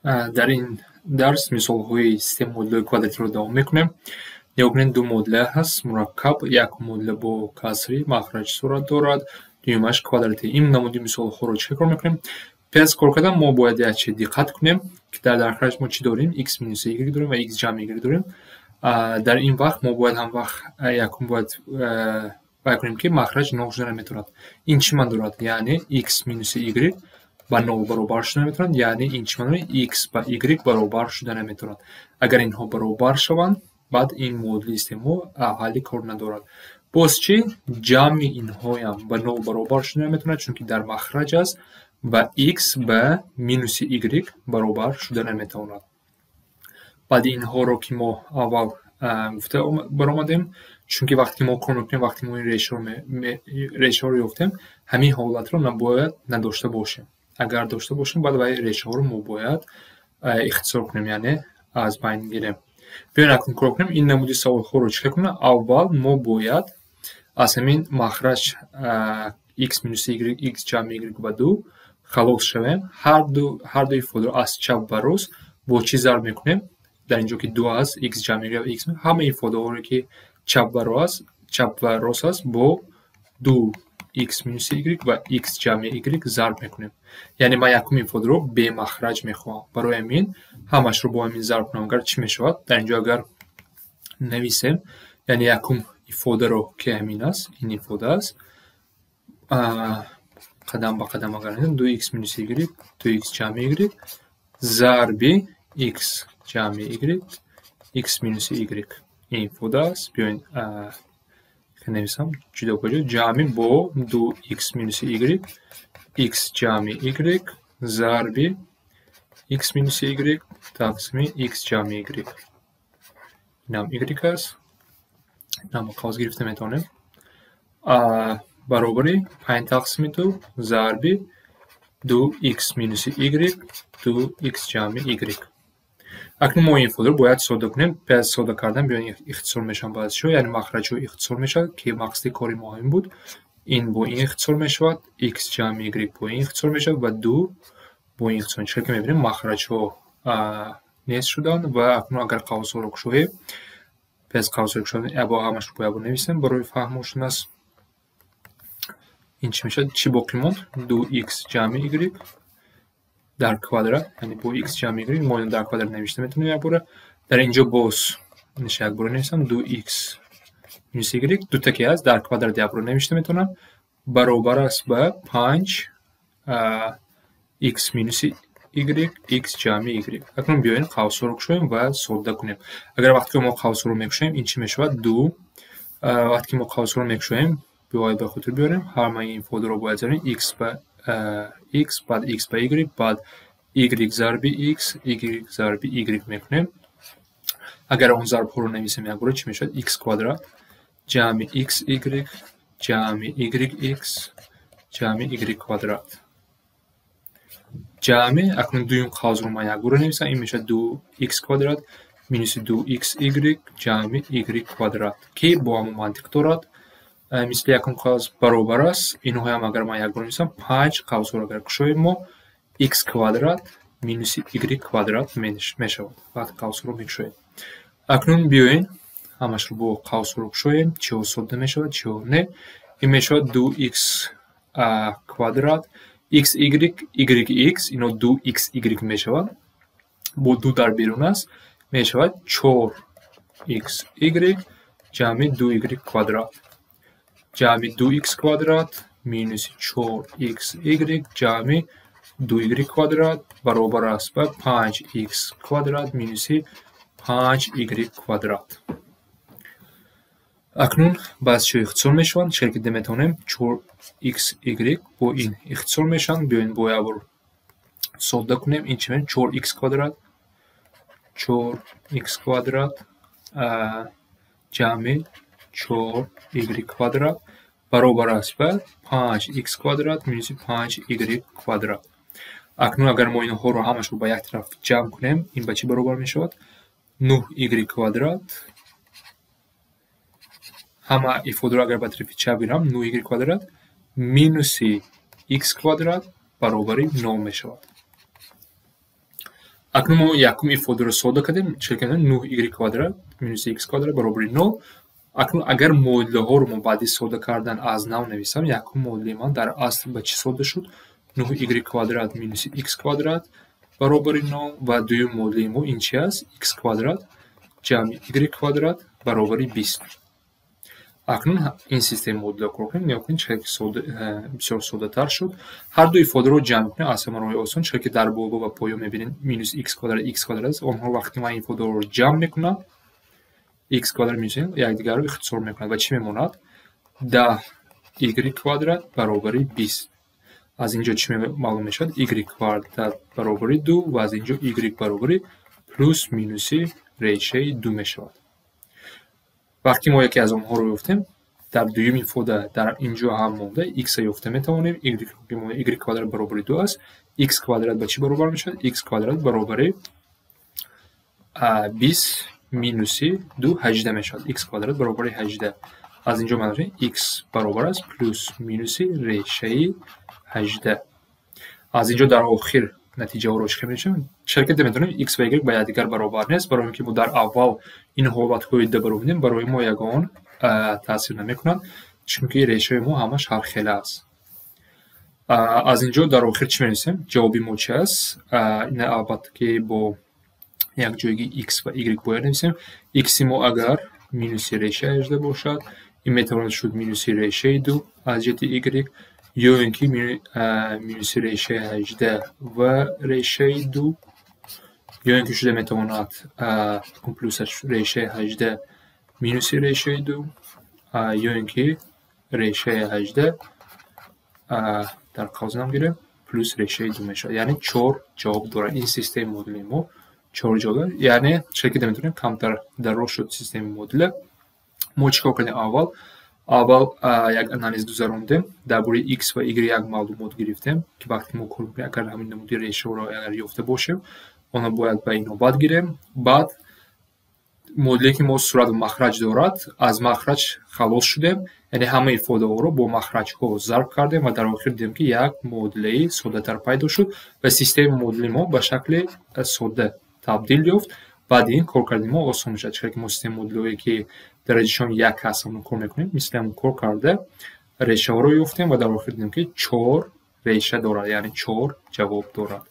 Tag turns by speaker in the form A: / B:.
A: Дар ин дарс мисолҳои системаи модулҳои квадратиро давом мекунем. Нигоҳ кунед, ду модуля ҳаст мураккаб. Як модуля бо касри махраҷ сурат дорад, дуюмаш квадратӣ. Ин намуди мисолҳоро чӣ кор мекунем? Пеш аз кор кардан мо бояд як чиз диққат кунем, ки дар махраҷ мо чӣ дорем? X минуси y дорем ва x ҷамъи y дорем. Дар ин вақт мо бояд ҳам вақт якум бояд бай кунем, ки махраҷ нол шуда наметавонад. Ин чӣ маъно дорад? Яъне x минуси y ба нол баробар шуда наметавонад, яъне ин чӣ маъно дорад? X ба y баробар шуда наметавонад. Агар инҳо баробар шаванд, баъд ин модули системаҳо ҳалли кор надорад. Боз чӣ? Ҷамъи инҳоям ба нол баробар шуда наметавонад, чунки дар махраҷ аст ва x ба минуси y баробар шуда наметавонад. Баъди инҳоро ки мо аввал гуфта баромадем, чунки вақте ки мо кор мекунем, вақте мо ин решаҳоро ёфтем, ҳамин ҳолатро набояд надошта бошем. Агар дошта бошем, баъд вай решаҳоро мо бояд ихтисор кунем, яъне аз байн гирем. Биёед, акнун кор кунем. Ин намуди саволҳоро чӣ кунем? Аввал мо бояд аз ҳамин махраҷ x минуси y, x ҷамъи y ба ду халос шавем. Ҳар ду ифодаро аз чап ба рост бо чӣ зарб мекунем? Дар ин ҷо ки ду аст, x ҷамъи y ва x, ҳамаи ифодаҳоро, ки чап ва рост аст, бо ду x минуси y ва x ҷамъи y зарб мекунем. Яъне ман якум ифодаро бемахраҷ мехоҳам. Барои ҳамин ҳамашро бо ҳамин зарб кунам, агар чӣ мешавад? Дар ин ҷо агар нависем, яъне якум ифодаро, ки ҳамин аст, ин ифода аст, қадам ба қадам агар ду x минуси y, ду x ҷамъи y зарби x ҷамъи y, x минуси y, ин ифода аст. Биёед, нависам ҷудо ба ҷудо: ҷамъи бо ду x минуси y, x ҷамъи y зарби x минуси y тақсими x ҷамъи y. Инам y аст, инам қавс гирифта метавонем, баробари панҷ тақсими ду зарби ду x минуси y, ду x ҷамъи y. Акнун мо ин ифодаро бояд содда кунем. Пеш аз содда кардан биёед, ихтисор мешаванд баъзишо, яъне махраҷҳо ихтисор мешавад, ки мақсади кори мо ҳамин буд. Ин бо ин ихтисор мешавад, x ҷамъи y бо ин ихтисор мешавад ва ду бо ин ихтисор. Чӣ ки мебинем, махраҷҳо нест шуданд. Ва акнун агар қавсҳоро кушоем, пеш аз қавсҳоро кушоем, бо ҳамашро бояд нависем, барои фаҳм ошон аст. Ин чӣ мешавад? Чӣ боқӣ монд? Ду x ҷамъи y дар квадрат, яъне бо x ҷамъи y мо инро дар квадрат навишта метавонем якбора. Дар инҷо боз инаша якбора нависам: ду x минус y, дута ки ҳаст, дар квадрат якбора навишта метавонам, баробар аст ба панҷ x минуси y, x ҷамъи y. Акнун биёед, қавсҳоро кушоем ва содда кунем. Агар вақте ки мо қавсҳоро мекушоем, ин чӣ мешавад? Ду. Вақте ки мо қавсҳоро мекушоем, бояд ба хотир биёрем, ҳамаи ин ифодаро бояд занем x ба x, баъд x ба y, баъд y зарби x, y зарби y мекунем. Агар он зарбҳоро нависем якбора, чӣ мешавад? X квадрат ҷамъи xy ҷамъи yx ҷамъи y квадрат ҷамъи. Акнун дуюм қавсро ман якбора нависам, ин мешавад ду x квадрат минуси ду xy ҷамъи y квадрат, ки бо ҳамон мантиқ дорад, мисли якум қавс баробар аст. Инҳоям агар ман якбора нависам, панҷ, қавсҳоро агар кушоем мо, x квадрат минуси y квадрат мешавад, вақте қавсҳоро мекушоем. Акнун биёед, ҳамашро бо қавсҳоро кушоем, чиҳо содда мешавад, чиҳо не. Ин мешавад ду x квадрат, x y, y x, ино ду x y мешавад, бо ду дар берун аст, мешавад чор x y ҷамъи ду y квадрат ҷамъи ду x квадрат минуси чор x y ҷамъи ду y квадрат баробар аст ба панҷ x квадрат минуси панҷ y квадрат. Акнун баъзишо ихтисор мешаванд. Чӣ ки метавонем, чор x y бо ин ихтисор мешаванд. Биёед, бо як бор содда кунем. Ин чӣ мешавад? Чор x квадрат, чор x квадрат ҷамъи чор y квадрат баробар аст ба панҷ x квадрат минуси панҷ y квадрат. Акнун агар мо инҳоро ҳамашро ба як тараф ҷамъ кунем, ин ба чӣ баробар мешавад? Нӯҳ y квадрат. Ҳама ифодаро агар ба тарафи чап гирам, нӯҳ y квадрат минуси x квадрат баробари нол мешавад. Акнун мо якум ифодаро сода кардем, чӣ кардем? 9y квадрат минус x квадрат баробари 0. Акнун агар муодилаҳоро мо баъди сода кардан аз нав нависам, якум муодилаи ман дар асл ба чӣ сода шуд? 9y квадрат минус x квадрат баробари 0 ва дуюм муодилаи мо ин чи аст? X квадрат ҷамъи y квадрат баробари 20. Акнун ин системаи муодила кор кунем, нигоҳ кунед, чӣ бисёр соддатар шуд. Ҳар ду ифодаро ҷамъ кунем аз ҳама роҳи осон, чӣ ки дар боло ва поён мебинед, минус x квадрат, x квадрат аст. Онҳо вақте ман ифодаро ҷамъ мекунам, x квадрат минус якдигарро ихтисор мекунад ва чӣ мемонад? 10 y квадрат баробари 20. Аз ин ҷо чӣ маълум мешавад? Y квадрат баробари 2 ва аз ин ҷо y баробари плюс минуси решаи 2 мешавад. Вақте мо яке аз онҳоро ёфтем, дар дуюм ифода дар ин ҷо ҳам монда x-а ёфта метавонем. Y квадрат баробари 2 аст. X квадрат ба чӣ баробар мешавад? X квадрат баробари 20 минуси 2, 18 мешавад. X квадрат баробари 18. Аз ин ҷо маълум x баробар аст плюс минуси решаи 18. Аз ин ҷо дар охир натиҷаҳоро чӣ мешавем? Чаро ки метавонем, x ва y ба якдигар баробар нест, барои он ки мо дар аввал ин ҳолатҳои д баробар, барои мо ягон таъсир намекунанд, чунки решаи мо ҳамаш ҳархела аст. Аз ин ҷо дар охир чӣ менависем? Ҷавоби мо чи аст? Ин албатта ки бо якҷоягӣ x ва y бояд нависем. X-и мо агар минуси решаи 18 бошад, ин метавонад шуд минуси решаи 2 аз ҷиҳати y, ё ин ки минуси решаи 18 ва решаи 2, ё ин ки шуда метавонад плюсаш решаи 18 минуси решаи 2, ё ин ки решаи 18 дар қавс гирем, плюс решаи 2 мешавад. Яъне чор ҷавоб дорад ин системаи муодилаи мо, чор ҷавоб дорад. Яъне чӣ ки метавонем, камтар дароз шуд системаи муодила. Мо чӣ кор кардем аввал? Аввал як анализ гузарондем дар бораи x ва y, як маълумот гирифтем, ки вақте мо кор мекунем, агар ҳамин намуди решаҳоро агар ёфта бошем, онро бояд ба инобат гирем. Баъд муодиле ки мо сурат ва махраҷ дорад, аз махраҷ халос шудем, яъне ҳамаи ифодаҳоро бо махраҷҳо зарб кардем ва дар охир дидем, ки як муодилаи соддатар пайдо шуд ва системаи муодилаи мо ба шакли содда табдил ёфт. Баъди ин кор кардани мо осон мешавад, чунки мо системаи муодилаҳое ки дараҷашон як ҳаст, ҳамон кор мекунем, мисли ҳамон кор карда решаҳоро ёфтем ва дар охир дидем, ки чор реша дорад, яъне чор ҷавоб дорад.